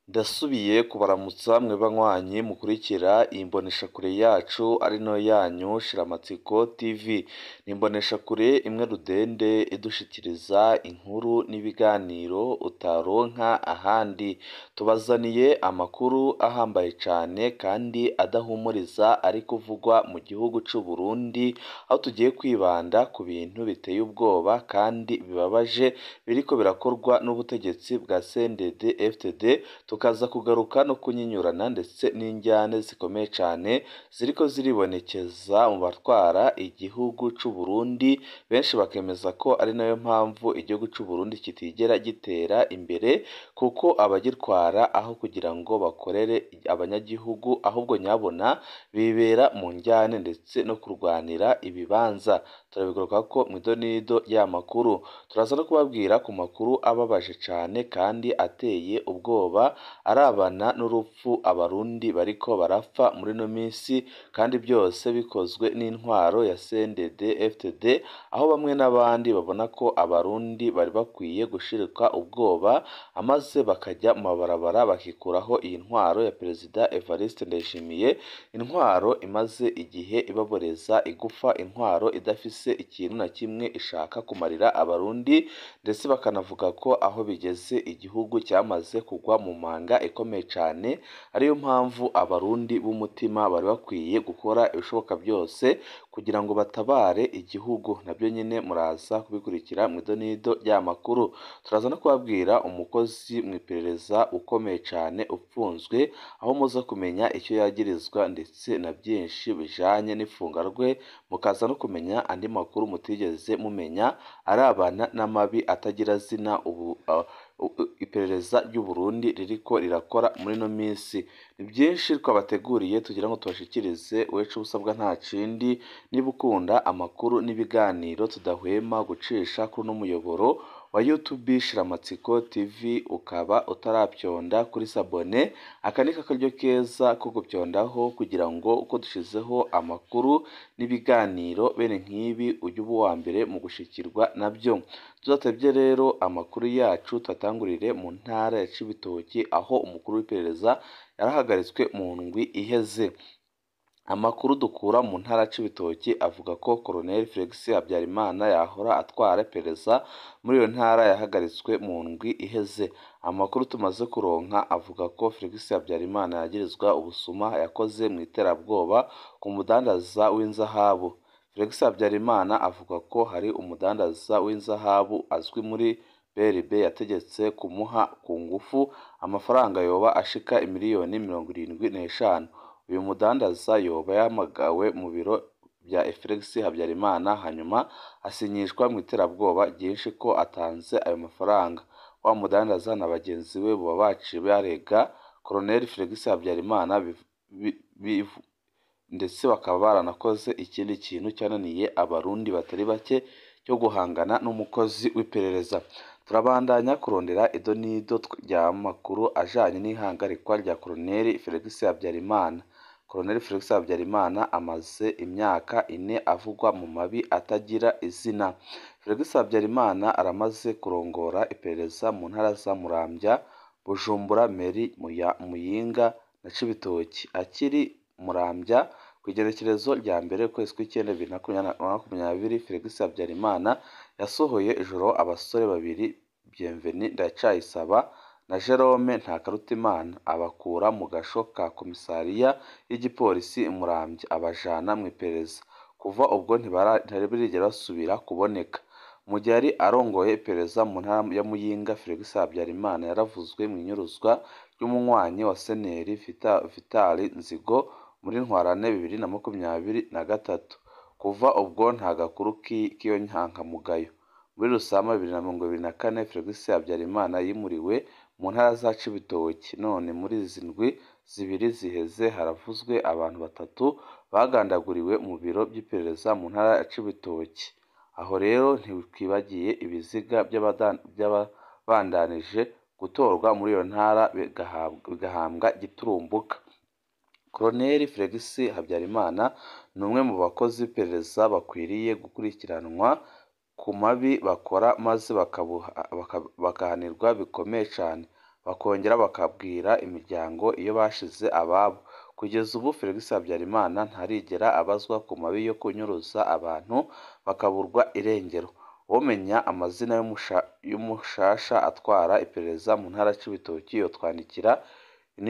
Ndasubiye kubaramutsa mwe banywanyi mukurikira iyi mboneshakure yacu ari nayo yanyu Shiramatsiko TV. Ni imboneshakure imwe rudende idushikiriza inkuru n'ibiganiro utaronka ahandi. Tubazaniye amakuru ahambaye cane kandi adahumuriza ari kuvugwa mu gihugu c'u Burundi, aho tugiye kwibanda ku bintu biteye ubwoba kandi bibabaje biriko birakorwa n'ubutegetsi bwa CNDD FDD, tukaza kugaruka no kunyinyurana ndetse n'injyane zikomeye cane ziriko ziribonekeza mu batwara igihugu c'u Burundi, benshi bakemeza ko ari nayo mpamvu igihugu c'u Burundi kitigera gitera imbere, kuko abagitwara aho kugira ngo bakorere abanyagihugu ahubwo nyabona bibera mu njyane ndetse no kurwanira ibibanza. Turabigarukako mw'idonido y'amakuru. Turaza no kubabwira ku makuru ababaje cane kandi ateye ubwoba arabana n'urupfu abarundi bariko barapfa muri ino minsi, kandi byose bikozwe n'intwaro ya CNDD FDD, aho bamwe n'abandi babona ko abarundi bari bakwiye gushirika ubwoba maze bakajya mu mabarabara bakikuraho iyi ntwaro ya Perezida Evariste Ndayishimiye, intwaro imaze igihe ibaboreza igufa, intwaro idafise ikintu na kimwe ishaka kumarira abarundi, ndetse bakanavuga ko aho bigeze igihugu cyamaze kugwa mu manga ikomeye cane, ariyo mpamvu abarundi b'umutima bari bakwiye gukora ibishoboka byose kugira ngo batabare igihugu. Nabyo nyine muraza kubikurikira mw'idonido y'amakuru. Turaza no kubabwira umukozi mw'iperereza ukomeye cane upfunzwe, aho muza kumenya icyo yagirizwa ndetse na byinshi bijanye n'ifunga rwe, mukaza no kumenya andi makuru mutigeze mumenya arabana n'amabi atagira zina ubu iperereza ry'u Burundi ririko rirakora muri ino minsi. Ni byinshi twabateguriye tugira ngo tubashikirize, wecu usabwa nta kindi, niba ukunda amakuru n'ibiganiro tudahwema gucisha kuri uno muyoboro wa YouTube Shiramatsiko TV, ukaba utaravyonda kuri sabone, aka ni akaryo keza ko gupyondaho kugira ngo uko dushizeho amakuru n'ibiganiro bene nk'ibi ujye uba uwa mbere mu gushikirwa nabyo. Tudatevye rero amakuru yacu tuatangurire mu ntara ya Cibitoki, aho umukuru w'iperereza yarahagaritswe mu ndwi iheze. Amakuru dukura mu ntara ya Cibitoki avuga ko Colonel Felix Habyarimana yahora atwara iperereza muri iyo ntara yahagaritswe mu ndwi iheze. Amakuru tumaze kuronka avuga ko Felix Habyarimana yagirizwa ubusuma yakoze mu iterabwoba ku mudandaza w'inzahabu. Felix Habyarimana avuga ko hari umudandaza w'inzahabu azwi muri BRB yategetse kumuha ku ngufu amafaranga yoba ashika imiliyoni 75. Uyu mudandaza yoba yahamagawe mu biro bya Felix Habyarimana hanyuma asinyishwa mu iterabwoba ryinshi ko atanze ayo mafaranga. Wa mudandaza na bagenzi be boba baciye barega Colonel Felix Habyarimana ndetse bakaba baranakoze ikindi kintu cyananiye abarundi batari bake cyo guhangana n'umukozi w'iperereza. Turabandanya kurondera idonido ry'amakuru ajanye n'ihangarikwa rya Colonel Felix Habyarimana. Colonel Felix Habyarimana amaze imyaka 4 avugwa mu mabi atagira izina. Felix Habyarimana aramaze kurongora iperereza mu ntara za Muramvya, Bujumbura, Meri, Muyinga na Cibitoki. Akiri Muramvya kw'igenekerezo rya mbere ukwezi kw'icenda 2020, Felix Habyarimana yasohoye ijoro abasore babiri Bienvenu Ndacayisaba na Jerome Ntakarutimana, abakura mu gasho ka komisariya y'igipolisi i Muramvya abajana mw'iperereza. Kuva ubwo ntibarigera basubira kuboneka. Mu gihe yari arongoye iperereza mu ntara ya Muyinga, Felix Habyarimana yaravuzwe mw'inyuruzwa ry'umunywanyi wa Seneri Vitali Nzigo muri Ntwarante 2023. Kuva ubwo nta gakuru k'iyo nyankamugayo. Muri Rusama 2024, Felix Habyarimana yimuriwe mu ntara za Cibitoki. None muri izi ndwi zibiri ziheze haravuzwe abantu 3 bagandaguriwe mu biro by'iperereza mu ntara ya Cibitoki. Aho rero ntitwibagiye ibiziga by'ababandanije gutorwa muri iyo ntara bigahambwa giturumbuka. Colonel Felix Habyarimana ni umwe mu bakozi b'iperereza bakwiriye gukurikiranwa ku mabi bakora maze bagahanirwa bikomeye cane. bakongera bakabwira imiryango iyo bashize ababo. Kugeza ubu Felix Habyarimana ntarigera abazwa ku mabi yo kunyuruza abantu bakaburwa irengero. Womenya amazina y'umushasha atwara iperereza mu ntara Cibitoki yotwandikira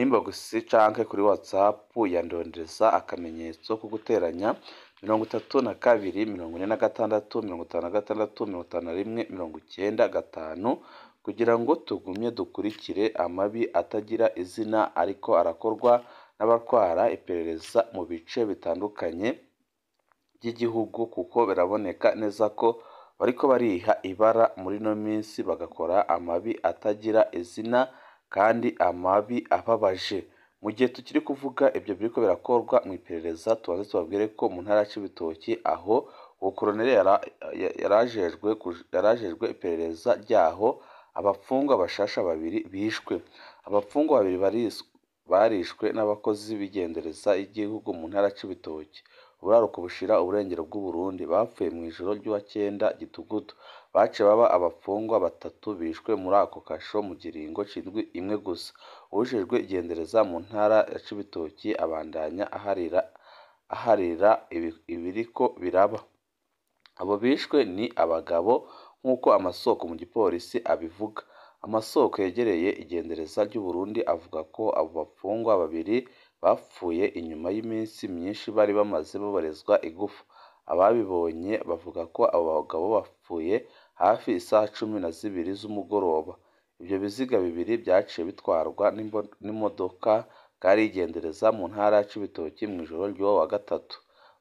inbox canke kuri WhatsApp ya Ndondeza akamenyetso ko guteranya 32 46 56 51 95 kugira ngo tugumye dukurikire amabi atagira izina ariko arakorwa n'abatwara iperereza mu bice bitandukanye by'igihugu, kuko biraboneka neza ko bariko bariha ibara muri ino minsi bagakora amabi atagira izina kandi amabi ababaje. Mu gihe tukiri kuvuga ibyo biriko birakorwa mu iperereza, tubanze tubabwire ko mu ntara Cibitoki aho uwo koloneli yarajejwe iperereza ryaho abapfungwa bashasha babiri bishwe. Abapfungwa babiri barishwe n'abakozi b'igendereza y'igihugu mu ntara Cibitoki, uburaruko bushira uburengero bw'Uburundi. Bapfuye mw'ijoro ry'uwa 9 Gitugutu. Baciye baba abapfungwa batatu bishwe muri ako kasho mu kiringo c'indwi imwe gusa. Uwujejwe igendereza mu ntara ya Cibitoki abandanya aharira ibiriko biraba. Abo bishwe ni abagabo nk'uko amasoko mu gipolisi abivuga. Amasoko yegereye igendereza ry'Uburundi avuga ko abo bapfungwa babiri bapfuye inyuma y'iminsi myinshi bari bamaze baborezwa igufa. Ababibonye bavuga ko abo bagabo bapfuye hafi isaha 12 z'umugoroba. Ivyo biziga bibiri vyaciye bitwarwa n'imodoka gari y'igendereza mu ntara ya Cibitoki mw'ijoro ry'uwo wa gatatu,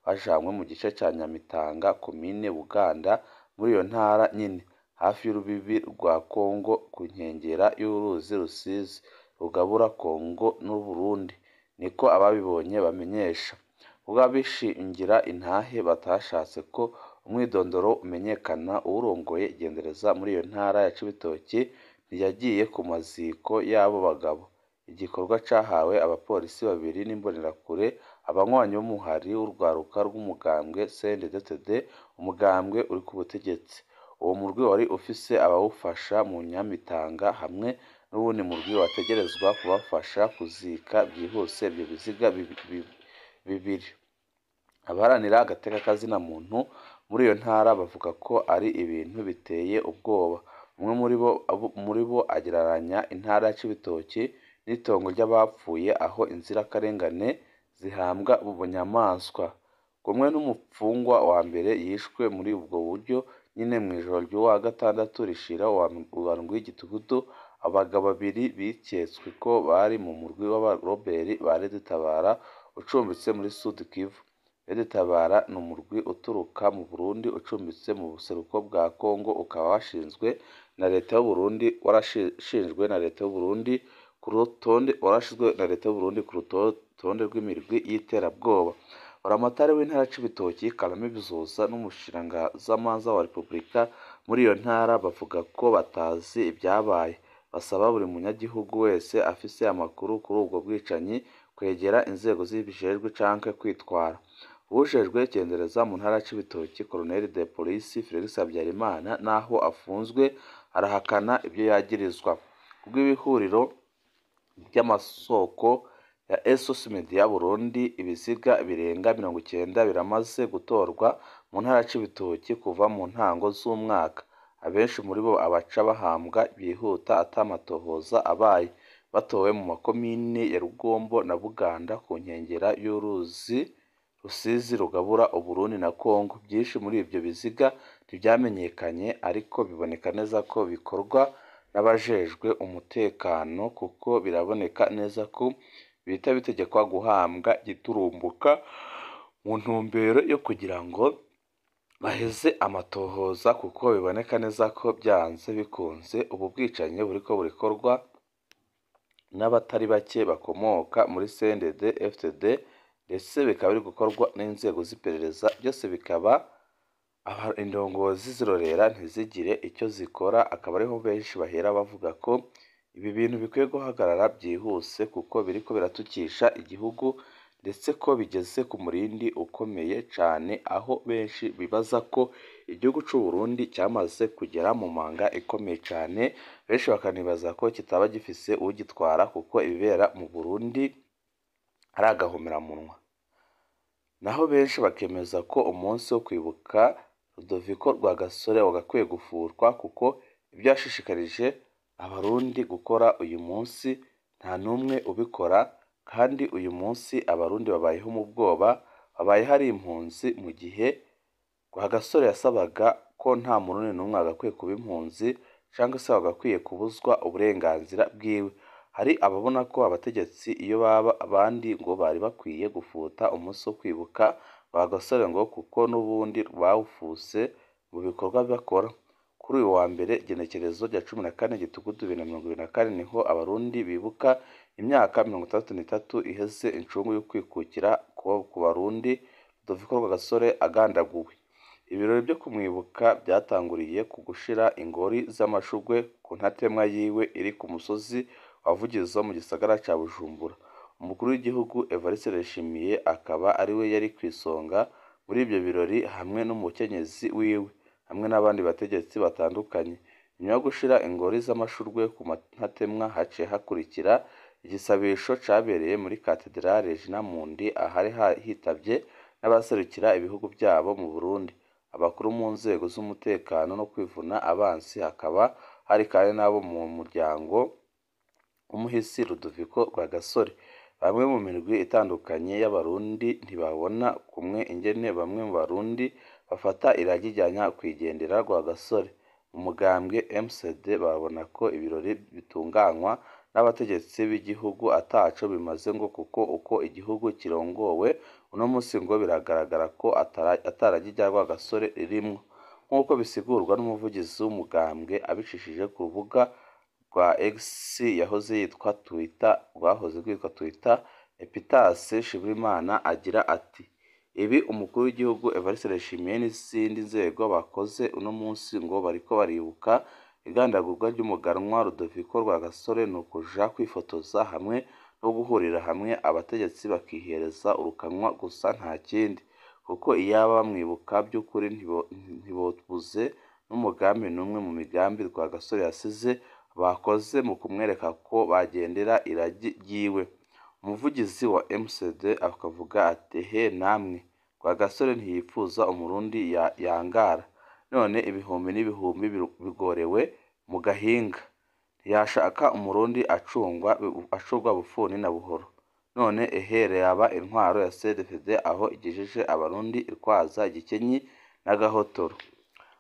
bajanywe mu gice ca Nyamitanga, komine Buganda, muri iyo ntara nyene, hafi y'urubibi rwa Kongo ku nkengera y'uruzi Rusizi rugabura Kongo n'Uburundi, niko ababibonye bamenyesha. Ubwo abishingira intahe batashatse ko umwidondoro umenyekana, uwurongoye igendereza muri iyo ntara ya Cibitoki ntiyagiye ku maziko y'abo bagabo. Igikorwa cahawe abapolisi babiri n'imbonerakure, abanywanyi b'umuhari w'urwaruka rw'umugambwe CNDD-FDD, umugambwe uri ku butegetsi. Uwo murwi wari ufise abawufasha mu Nyamitanga hamwe n'uwundi murwi wategerezwa kubafasha kuzika vyihuse ivyo biziga bibiri. Abaharanira agateka kazina muntu muri iyo ntara bavuga ko ari ibintu biteye ubwoba. Umwe muri bo agereranya intara ya Cibitoki n'itongo ry'abapfuye aho inzirakarengane zihambwa bunyamaswa. Kumwe n'umupfungwa wa mbere yishwe muri ubwo buryo nyine mw'ijoro ry'uwa gatandatu rishira uwa ndwi Gitugutu, abagabo babiri biketswe ko bari mu murwi w'abaroberi ba Red-Tabara ucumbitse muri Sud Kivu. Red-Tabara ni umurwi uturuka mu Burundi ucumbitse mu buseruko bwa Kongo, ukaba washinzwe na leta y'Uburundi warashinzwe na leta y'Uburundi ku rutonde warashizwe na leta y'Uburundi ku rutonde rw'imirwi y'iterabwoba. Buramatari w'intara Cibitoki Karame Bizoza n'umushikirangazamanza wa Repubulika muri iyo ntara bavuga ko batazi ibyabaye. Basaba buri munyagihugu wese afise amakuru kuri ubwo bwicanyi kwegera inzego zibijejwe canke kwitwara. Uwujejwe igendereza mu ntara Cibitoki Colonel de Police Felix Habyarimana naho afunzwe arahakana ibyo yagirizwa. Kubw'ihuriro ry'amasoko ya SOS Media Burundi, ibiziga birenga 90 biramaze gutorwa mu ntara Cibitoki kuva mu ntango z'umwaka. Abenshi muri bo abaca bahambwa byihuta ata matohoza abaye, batowe mu makomine ya Rugombo na Buganda ku nkengera y'uruzi Rusizi rugabura Uburundi na Kongo. Byinshi muri ivyo biziga ntivyamenyekanye, ariko biboneka neza ko bikorwa n'abajejwe umutekano, kuko biraboneka neza ko bihita bitegekwa guhambwa giturumbuka mu ntumbero yo kugira ngo baheze amatohoza, kuko biboneka neza ko byanze bikunze ubu bwicanyi buriko burakorwa n'abatari bake bakomoka muri CNDD FDD, ndetse bikaba biri gukorwa n'inzego z'iperereza. Byose bikaba indongozi zirorera ntizigire icyo zikora, akaba ariho benshi bahera bavuga ko ibi bintu bikwiye guhagarara byihuse, kuko biriko biratukisha igihugu ndetse ko bigeze ku murindi ukomeye cane, aho benshi bibaza ko igihugu c'u Burundi cyamaze kugera mu manga ikomeye cane, benshi bakanibaza ko kitaba gifise ugitwara kuko ibibera mu Burundi ari agahomeramunwa. Naho benshi bakemeza ko umunsi wo kwibuka Rudoviko Rwagasore wagakwiye gufutwa kuko ibyo yashishikarije abarundi gukora uyu munsi nta n'umwe ubikora, kandi uyu munsi abarundi babayeho mu bwoba, babaye hari impunzi, mu gihe Rwagasore yasabaga ko nta murundi n'umwe agakwiye kuba impunzi cyangwa se bagakwiye kubuzwa uburenganzira bwiwe. Hari ababona ko abategetsi iyo baba abandi ngo bari bakwiye gufuta umunsi wo kwibuka Rwagasore ngo kuko n'ubundi bawufuse mu bikorwa bakora. Kuri uyu wa mbere igenekerezo rya 14 Gitugutu 2024 niho abarundi bibuka imyaka 63 iheze incungu yo kwikukira ku barundi Rudoviko Rwagasore agandaguwe. Ibirori byo kumwibuka byatanguriye ku gushira ingori z'amashurwe ku ntatemwa yiwe iri ku musozi wa Vugizo mu gisagara ca Bujumbura. Umukuru w'igihugu Evariste Ndayishimiye akaba ariwe yari ku isonga muri ibyo birori hamwe n'umukenyezi wiwe hamwe n'abandi bategetsi batandukanye. Nyuma yo gushira ingori z'amashurwe ku ntatemwa haciye hakurikira igisabisho cabereye muri Katedrale Regina Mundi, ahari hitavye n'abaserukira ibihugu byabo mu Burundi, abakuru mu nzego z'umutekano no kwivuna abansi, hakaba hari kandi n'abo mu muryango w'umuhisi Rudoviko Rwagasore. Bamwe mu mirwi itandukanye y'abarundi ntibabona kumwe ingene bamwe mu barundi bafata iragi rya nyakwigendera Rwagasore. Mu mugambwe MCD babona ko ibirori bitunganywa n'abategetsi b'igihugu ataco bimaze ngo kuko uko igihugu kirongowe uno munsi ngo biragaragara ko ataragi rya Rwagasore ririmwo, nk'uko bisigurwa n'umuvugizi w'umugambwe abicishije ku rubuga rwa X yahoze yitwa Twitter, rwahoze rwitwa Twitter, Epitase Nshimirimana agira ati: "Ibi umukuru w'igihugu Evariste Ndayishimiye n'izindi nzego bakoze uno munsi ngo bariko baribuka igandagurwa ry'umuganwa Rudoviko Rwagasore ni ukuja kwifotoza hamwe no guhurira hamwe abategetsi bakihereza urukanwa gusa nta kindi, kuko iyaba bamwibuka by'ukuri ntibobuze n'umugambi n'umwe mu migambi Rwagasore yasize bakoze mu kumwereka ko bagendera iragi ryiwe." Umuvugizi wa MCD akavuga ati: "He namwe, Rwagasore ntiyipfuza umurundi yangara, none ibihumbi n'ibihumbi bigorewe mu gahinga, ntiyashaka umurundi acungwa bufuni na buhoro, none ehe raba intwaro ya CNDD-FDD aho igejeje abarundi itwaza igikenyi n'agahotoro.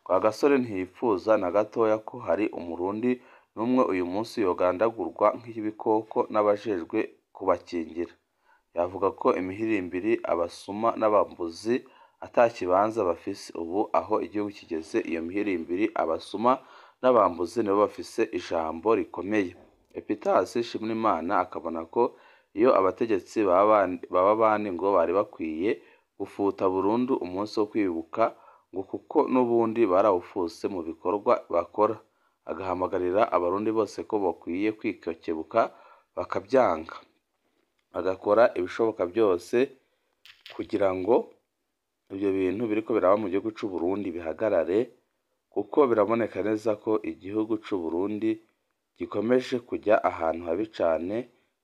Rwagasore ntiyipfuza na gatoya ko hari umurundi n'umwe uyu munsi yogandagurwa nk'ibikoko n'abajejwe kubakingira. Yavuga ko imihirimbiri, abasuma n'abambuzi ata kibanza bafise. Ubu aho igihugu kigeze iyo mihirimbiri, abasuma n'abambuzi nibo bafise ijambo rikomeye." Epitase Nshimirimana akabona ko iyo abategetsi baba bandi ngo bari bakwiye gufuta burundu umunsi wo kwibuka ngo kuko n'ubundi barawufuse mu bikorwa bakora, agahamagarira abarundi bose ko bakwiye kwikebuka bakabyanga, bagakora ibishoboka byose kugira ngo ibyo bintu biriko biraba mu gihugu c'u Burundi bihagarare, kuko biraboneka neza ko igihugu c'u Burundi gikomeje kujya ahantu habi cane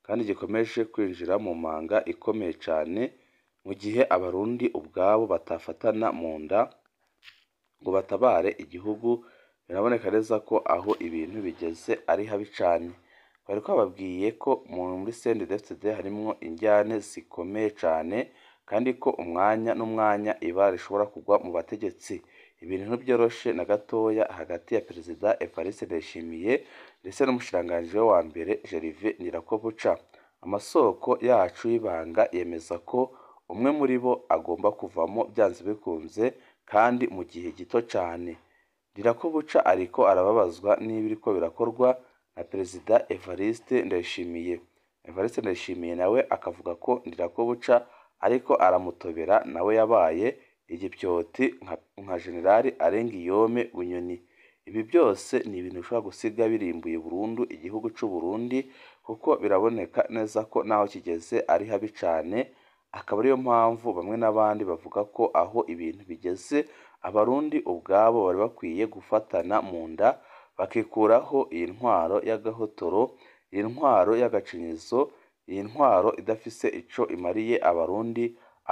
kandi gikomeje kwinjira mu manga ikomeye cane, mu gihe abarundi ubwabo batafatana mu nda ngo batabare igihugu. Biraboneka neza ko aho ibintu bigeze ari habi cane. Twari twababwiye ko muri CNDD-FDD harimwo indyane zikomeye cane, kandi ko umwanya n'umwanya ibara rishobora kugwa mu bategetsi. Ibintu ntibyoroshe na gatoya hagati ya Perezida Evariste Ndayishimiye ndetse n'umushikiranganji we wa mbere Gervais Ndirakobuca. Amasoko yacu y'ibanga yemeza ko umwe muri bo agomba kuvamo byanze bikunze kandi mu gihe gito cane. Ndirakobuca ariko arababazwa n'ibiriko birakorwa na Perezida Evariste Ndayishimiye. Evariste Ndayishimiye nawe akavuga ko Ndirakobuca ariko aramutobera, nawe yabaye igipyoti nka Generali Arengiyome Bunyoni. Ibi byose ni ibintu bishobora gusiga birimbuye burundu igihugu c'u Burundi, kuko biraboneka neza ko naho kigeze ari habi cane, Akaba ariyo mpamvu bamwe n'abandi bavuga ko aho ibintu bigeze Abarundi ubwabo bari bakwiye gufatana mu nda bakikuraho iyi ntwaro y'agahotoro, iyi ntwaro y'agacinyizo, iyi ntwaro idafise ico imariye Abarundi,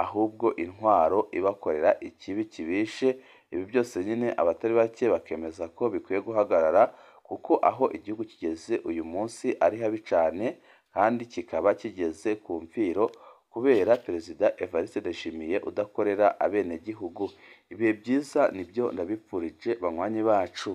ahubwo intwaro ibakorera ikibi kibishe. Ibi byose nyine abatari bake bakemeza ko bikwiye guhagarara, kuko aho igihugu kigeze uyu munsi ari habi cane, kandi kikaba kigeze ku mfiro kubera Perezida Evariste Ndayishimiye udakorera abenegihugu. Ibihe byiza nibyo ndabipfurije banywanyi bacu.